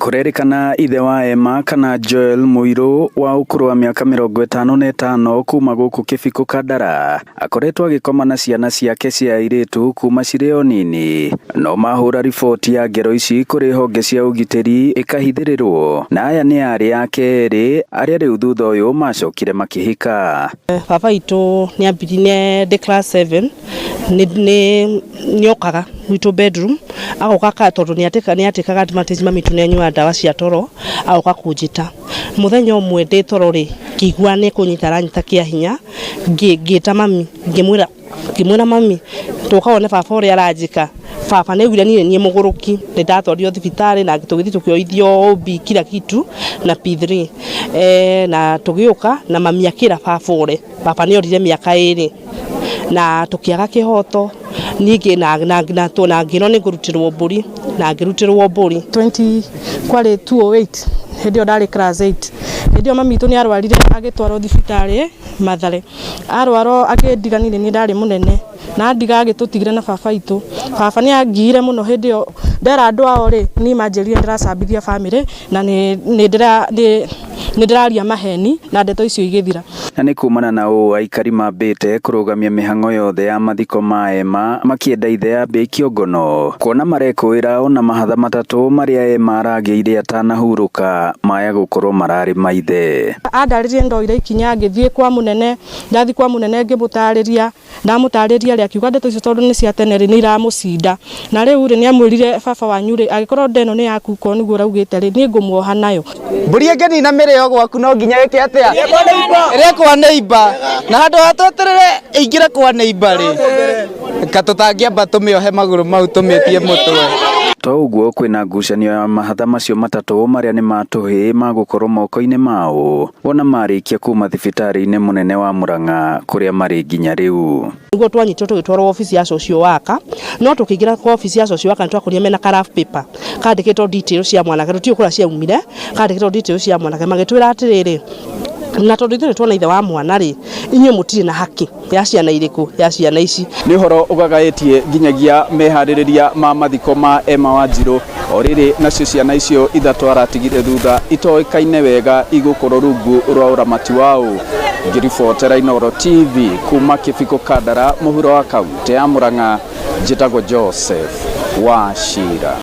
Kũrerĩkana ithe wa Emma kana Joel Muirũ wa ũkũrũ wa mĩaka 55 kuma gũkũ Kĩbikũ Kandara akoretwo agĩkoma na ciana ciake cia airĩtu kuma cirĩ o nini, no mahũra riboti ya ngero ici kũrĩ honge cia ũgitĩri ĩkahithĩrĩrwo, na aya nĩ arĩ ake erĩ arĩa rĩu thutha ũyũ macokire makĩhika. Baba witũ nĩ ambirie ndĩ class 7, nĩ nĩ okaga gwitũ bedroom, agoka ka tondũ nĩ atĩkaga advantage mami witũ nĩ anyuaga ndawa cia toro, agoka kũnjĩta. Mũthenya ũmwe ndĩ toro rĩ, ngĩigua nĩ kũnyita aranyita kĩa hinya, ngĩta mami, ngĩmwĩra, "Mami, tũka wone baba ũrĩa aranjĩka." Baba nĩ aiguire niĩ nĩ niĩ mũgũrũki. Nĩ ndatwarirwo thibitarĩ na tũgĩthiĩ tũkĩoithio OB kila kitu na P3, na tũgĩũka na mami akĩra baba ore. Baba nĩ orire mĩaka 2 na tũkĩaga kĩhoto ningĩ na ngĩrwo nĩ ngũrutĩrwo mbũri na ngĩrutĩrwo mbũri. 20 kwarĩ 208, hĩndĩ ĩyo ndarĩ class 8. Hĩndĩ ĩyo mami witũ nĩ arwarire, agĩtwarwo thibitarĩ Mathare. Arwarwo akĩndiganĩria, niĩ ndarĩ mũnene na andiga agĩtũtigĩra na baba witũ. Baba nĩ angiire mũno. Hĩndĩ ĩyo ndera andũ ao rĩ, niĩ manjĩrire ndĩracambithia family na nĩ ndĩraria maheni, na ndeto icio igĩthira. Na nĩ kumana na ũũ aikari mambĩte kũrũgamia mĩhang'o yothe ya mathiko ma Emma, makĩenda ithe ambĩkio ngono kuona marekũĩra ona mahatha matatũ marĩa Emma aragĩire atanahurũka maya gũkorwo mararĩ maithe. Andarĩrie, ndoire ikinya ngĩthiĩ kwa mũnene. Ndathiĩ kwa mũnene ngĩmũtarĩria. Ndamũtarĩria rĩ, akiuga ndeto icio tondũ nĩ cia tene rĩ, nĩ iramũcinda, na rĩu rĩ, nĩ amwĩrire, "Baba wanyu rĩ, angĩkorwo nda ĩno nĩ yaku, korwo nĩguo ũraugĩte rĩ, niĩ ngũmuoha nayo." Mbũri ĩngĩnina mĩrĩo gwaku no nginya ĩke atĩa? Ĩrĩe kwa neighbor. Na handũ ha tweterere ĩingĩre kwa neighbor rĩ, ka tũtangĩamba tũmĩohe magũrũ mau tũmĩtie mũtwe. To ũguo, kwĩna ngucanio ya mahatha macio matatũ marĩa nĩ ma tũhĩĩ magũkorwo moko-inĩ mao wona marĩkia kuma thibitarĩ-inĩ mũnene wa Murang'a kũrĩa marĩ nginya rĩu. Niguo twanyitirwo tũgĩtwarwo obici ya social worker, no tũkĩingĩra kwa obici ya social worker nĩ twakorire mena ka rough paper kandĩkĩtwo details cia mwanake. Tũtiũĩ kũrĩa ciaumire. Kandĩkĩtwo details cia mwanake, magĩtwĩra atĩrĩrĩ, na tondũ ithuĩ nĩ tuona ithe wa mwana rĩ, inyuĩ mũtirĩ na haki ya ciana irĩkũ, ya ciana ici. Nĩ ũhoro ũgagaĩtie nginyagia meharĩrĩria ma mathiko ma Emma Wanjirũ, o rĩrĩ nacio ciana icio ithatũ aratigire thutha itoĩkaine wega igũkorwo rungu rwa ũramati wao. Ngĩribotera Inooro TV kuma Kĩbiko Kandara, mũhuro wa kaunti ya Murang'a, njĩtagwo Joseph Wachira.